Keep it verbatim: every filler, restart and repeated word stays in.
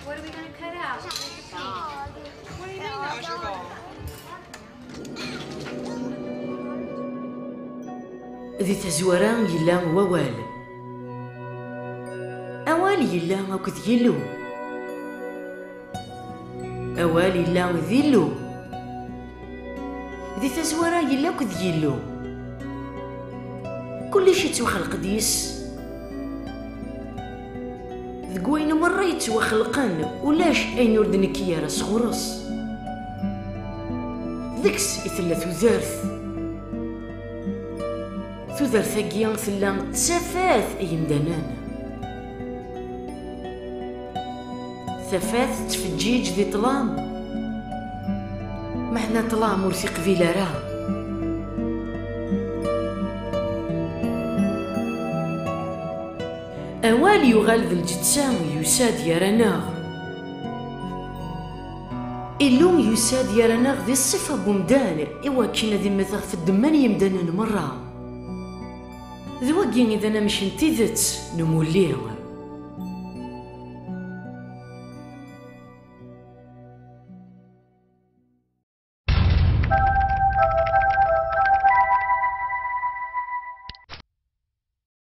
What are we gonna cut out? What do you mean? Di tazwara yella wawal. Awal yella akked Yillu. Awal yella d Illu. Di tazwara yella akked Yillu. Kullec yettwaxleq-d yis. Deg wayen merra yettwaxelqen, ulac ayen ur d-nekki ara sɣur-s. Deg-s i tella tudert. Tudert-agi tella d tafat i yimdanen. Tafat tettfeǧǧiǧ di ṭṭlam, meɛna ṭṭlam ur t-iqbil ara. Awal yuɣal d lǧetta, yusa-d gar-aneɣ. Illu yusa-d gar-aneɣ di ṣṣifa n umdan, iwakken ad immet ɣef ddemma n yimdanen merra. D wagi i d anamek n tidet n umulli.